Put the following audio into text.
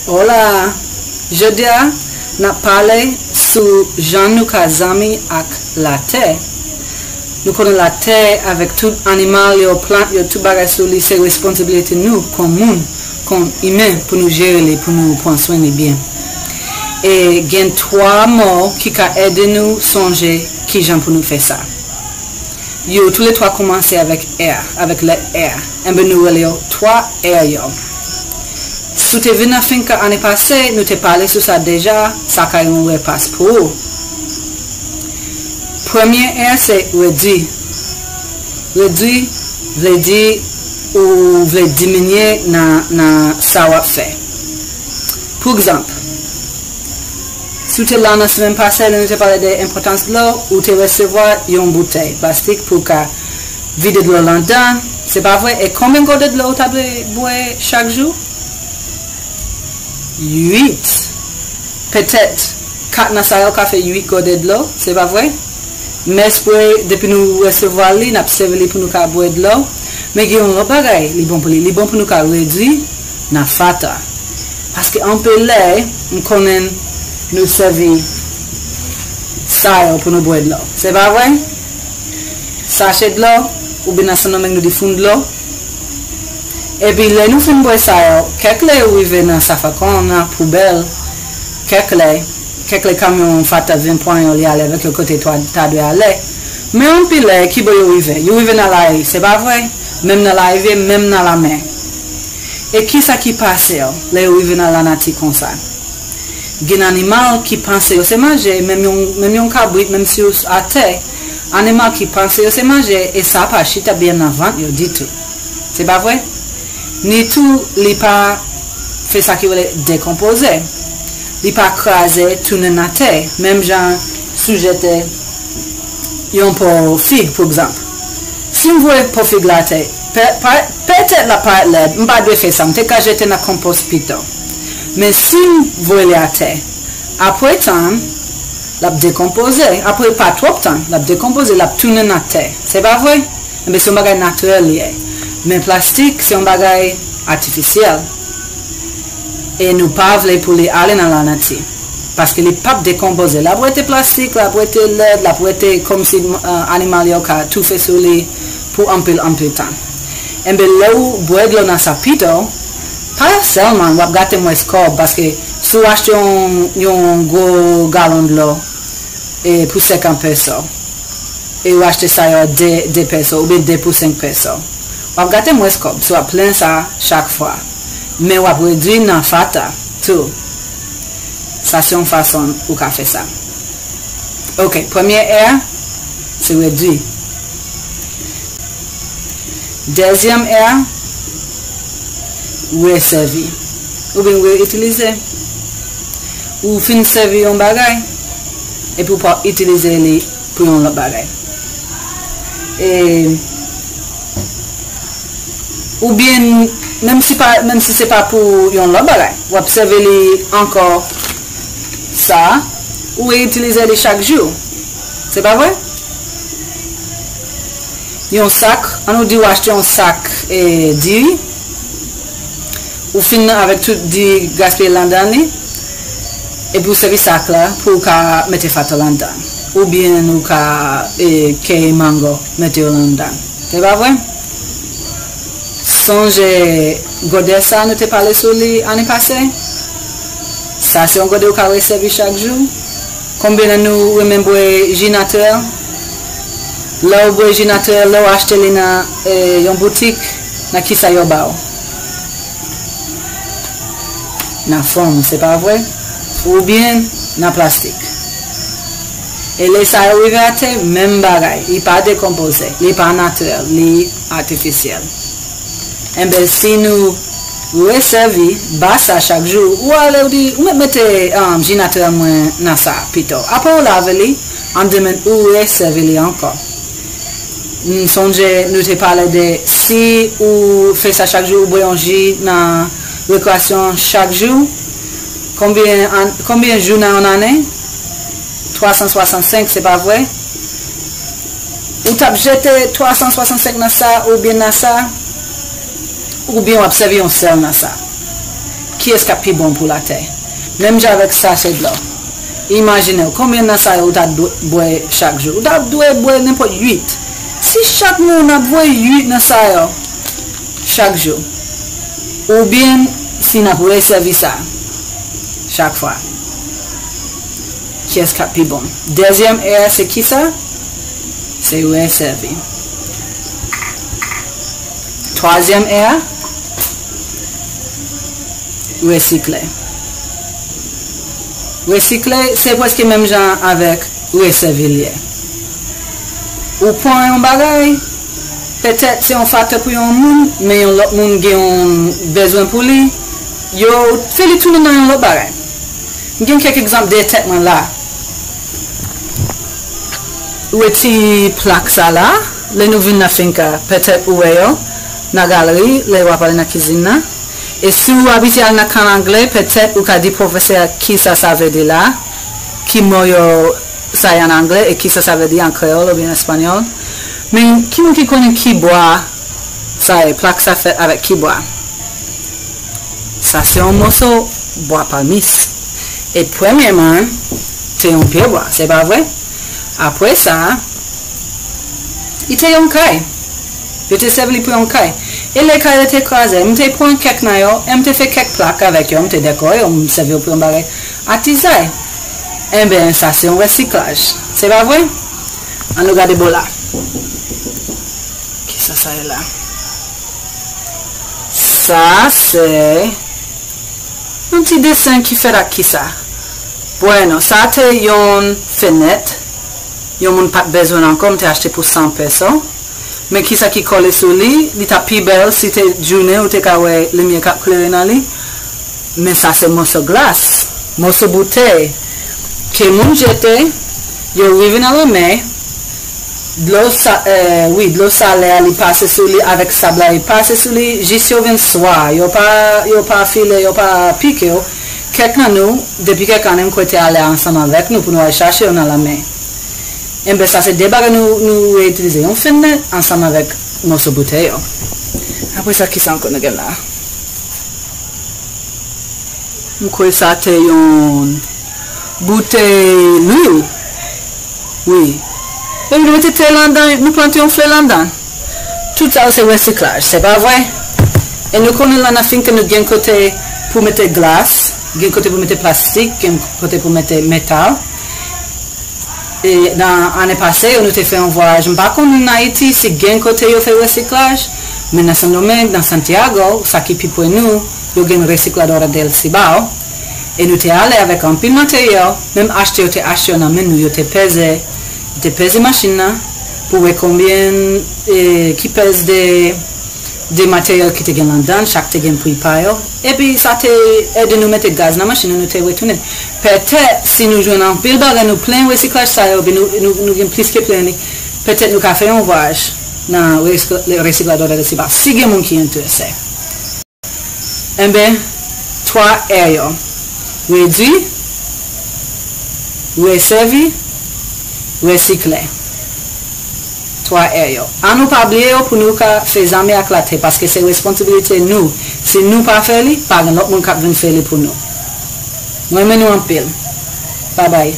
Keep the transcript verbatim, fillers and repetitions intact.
Hola! Jodi a, n ap pale sou jan nou ka zanmi ak latè. Nou konnen latè avèk tout animal yo, plant yo, tout bagay sou li, se responsibility nou kon moun, kon imen, pou nou jere li, pou nou pran swen li byen. E gen twa mo ki ka ede nou sonje kijan pou nou fè sa. Yo toulètwa kòmanse avèk R, avèk lèt R. Enben nou rele yo twa R yo. Si w te vin nan finka ane pase, nou te pale sou sa deja, sa ka yon repas pou ou. Premye R se redwi. Redwi vle di ou vle diminye nan, nan sa w ap fè. Pou egzanp, si w te la nan semèn pase, lè nou te pale de enpòtans dlo, ou te resevwa yon boutèy plastik pou w ka vide dlo ladan, se pa vre? E konbyen gode dlo ou ta dwe bwè chak jou? Uit. Petèt, kat nan sa yo ka fè uit gode dlo, se pa vre? Men espre, depi nou resevwa li, n ap sèvi li pou nou ka bwè dlo. Men gen yon lòt bagay, li bon pou li. Li bon pou nou ka redwi nan fatra. Paske anpil lè, m konnen nou sèvi sa yo pou nou bwè dlo. Se pa vre? Sachè dlo, oubyen nan Sendomeng nou di foun dlo. Epi lè nou fin bwè sa yo, kèk lè yo rive nan safakon, nan poubèl, kèk lè, kèk lè kamyon fatra vin pran yo, li ale avèk yo kote ta dwe ale. Men anpil lè, kibò yo rive? Yo rive nan lari, se pa vre? Menm nan lari, menm nan lamè. E kisa ki pase yo, lè yo rive nan lanati konsa? Gen animal ki panse yo se manje, menm yon, menm yon kabrit, menm si w atè, animal ki panse yo se manje, e sa pa chita byen nan vant yo ditou. Se pa vre? Ni tou, li pa fè sa ki rele dekonpoze. Li pa kraze, tounen atè, menm jan si w jete yon po fig, pou egzanp. Si m voye po fig la atè, pe-, pa-, petèt l ap parèt lèd, m pa dwe fè sa, m te ka jete nan konpòs pito. Men si m voye li atè, apre tan, l ap dekonpoze. Apre pa twòp tan, l ap dekonpoze, l ap tounen atè. Se pa vre? Enben, se yon bagay natirèl li ye. Men plastik, se yon bagay atifisyèl. E nou pa vle pou li ale nan lanati. Paske li p ap dekonpoze. L ap rete plastik, l ap rete lèd, l ap rete kòmsi, eh, animal yo ka toufe sou li pou anpil, anpil tan. Enben, lè w bwè dlo nan sa pito, pa sèlman w ap gate mwens kòb, paske si w achte yon, yon gwo galon dlo, e pou senkant peso, e w achte sa yo de, de peso oubyen de pou senk peso, w ap gate mwens kòb si w ap plen sa chak fwa. Men w ap redwi nan fatra tou. Sa se yon fason ou ka fè sa. Ok, premye R, se redwi. Dezyèm R, resèvi. Oubyen reitilize. Ou fin sèvi yon bagay, epi w pa itilize li pou yon lòt bagay. E, oubyen, menm si pa, menm si se pa pou yon lòt bagay, w ap sèvi li ankò sa, ou reitilize li chak jou. Se pa vre? Yon sak, an nou di w achte yon sak, e, diri, ou fin avèk tout diri gaspiye ladan li, epi w sèvi sak la pou w ka mete fatra ladan. Oubyen ou ka, e, keye mango, mete yo ladan. Se pa vre? Sonje gode sa nou te pale sou li ane pase? Sa se yon gode ou ka resèvi chak jou. Konbyen nan nou renmen bwè ji natirèl? Lè w bwè ji natirèl, lè w achte li nan, eh, yon boutik, nan kisa yo ba w? Nan fòm, se pa vre? Oubyen nan plastik. E lè sa yo rive atè, menm bagay. Li pa dekonpoze, li pa natirèl, li atifisyèl. Enben, si nou resèvi ba sa chak jou, ou ale, ou di, ou mèt mete, um, ji natirèl mwen nan sa pito. Apre ou lave li, an demen ou resèvi li ankò. M sonje nou te pale de si ou fè sa chak jou, ou bwè yon ji nan rekreyasyon chak jou, konbyen an-, konbyen jou nan yon ane? Twa san swasannsenk, se pa vre? Ou t ap jete twa san swasannsenk nan sa oubyen nan sa, oubyen w ap sèvi yon sèl nan sa. Kiyès k ap pi bon pou latè? Menm jan avèk sa, se dlo. Imajine w, konbyen nan sa yo ou ta dwe bwè chak jou? Ou ta dwe bwè nenpòt uit. Si chak moun ap bwè uit nan sa yo chak jou, oubyen si n ap resèvi sa chak fwa, kiyès k ap pi bon? Dezyèm E a se kisa? Se resèvi. Twazyèm E a, resikle. Resikle, se prèske menm jan avèk resèvi l ye. Ou pran yon bagay, petèt se yon faktè pou yon moun, men yon lòt moun gen yon bezwen pou li, yo fè li tounen nan yon lòt bagay. M gen kèk egzanp dèyè tèt mwen la. Ou wè ti plak sa la, lè nou vin nan finka, petèt ou wè yo nan galri, lè w ap ale nan kizin nan. E si w abitye al nan kan angle, petèt ou ka di pwofesè a kisa sa vle di la, ki mo yo sa ye an angle, e kisa sa vle di an kreyòl oubyen espanyòl. Men, ki moun ki konnen ki bwa sa ye, plak sa fèt avèk ki bwa? Sa se yon moso bwa palmis. E premyèman, te yon pye bwa, se pa vre? Apre sa, li te yon kay. Yo te sèvi li pou yon kay. E lè kay la te kraze, m te pran kèk nan yo, e m te fè kèk plak avèk yo, m te dekore yo, m sèvi yo pou yon bagay atizay. Enben, sa se yon resiklaj. Se pa vre? Ann nou gade bò la. Kisa sa ye la? Sa se yon ti desen ki fèt ak kisa? Bueno, sa te yon fenèt. Yon moun pa t bezwen l ankò, m te achte pou san peso. Men kisa ki kole sou li, li t ap pi bèl si te jounen ou te ka wè limyè k ap klere nan li. Men sa se moso glas, moso boutèy ke moun jete, yo rive nan lanmè, dlo sa, eh, wi, dlo salè a, li pase sou li avèk sab la, li pase sou li jis yo vin swa, yo pa, yo pa file, yo pa pike w. Kèk nan nou, depi kèk ane, m kwè te ale ansanm avèk nou pou nou al chache yo nan lanmè. Enben, sa se de bagay nou, nou reyitilize. Yon fennèt ansanm avèk moso boutèy yo. Apre sa, kisa ankò nou gen la? M kwè sa te yon boutèy lwil. Wi. Epi nou mete te landan, nou plante yon fle landan. Tout sa yo se resiklaj, se pa vre? E nou konnen la nan finka nou gen kote pou mete glas, gen kote pou mete plastik, gen kote pou mete metal. E nan ane pase yo, nou te fè yon vwayaj. M pa konn nan Ayiti si gen kote yo fè resiklaj, men nan Sendomeng, nan Santiago, sa ki pi pre nou, yo gen Recicladora del Cibao. E nou te ale avèk anpil materyèl, menm achte yo te achte yo nan men nou, yo te peze, yo te peze machin nan pou wè konbyen, e, ki pèz de de materyèl ki te gen landan, chak te gen pri pa yo. Epi sa te ede nou mete gaz nan machin nou, nou te retounen. Petèt, si nou jwenn anpil bagay, nou plen resiklaj sa yo, epi nou, nou, nou gen plis ke plen li, petèt nou ka fè yon vwayaj nan Recicladora del Cibao, si gen moun ki enterese. Enben, twa R yo, redui, resèvi, resikle. Twa R yo. An nou pa bliye yo pou nou ka fè zame ak latè, paske se responsibilite nou. Si nou pa fè li, pa gen lòt moun k ap vin fè li pou nou. M renmen nou anpil. Babay.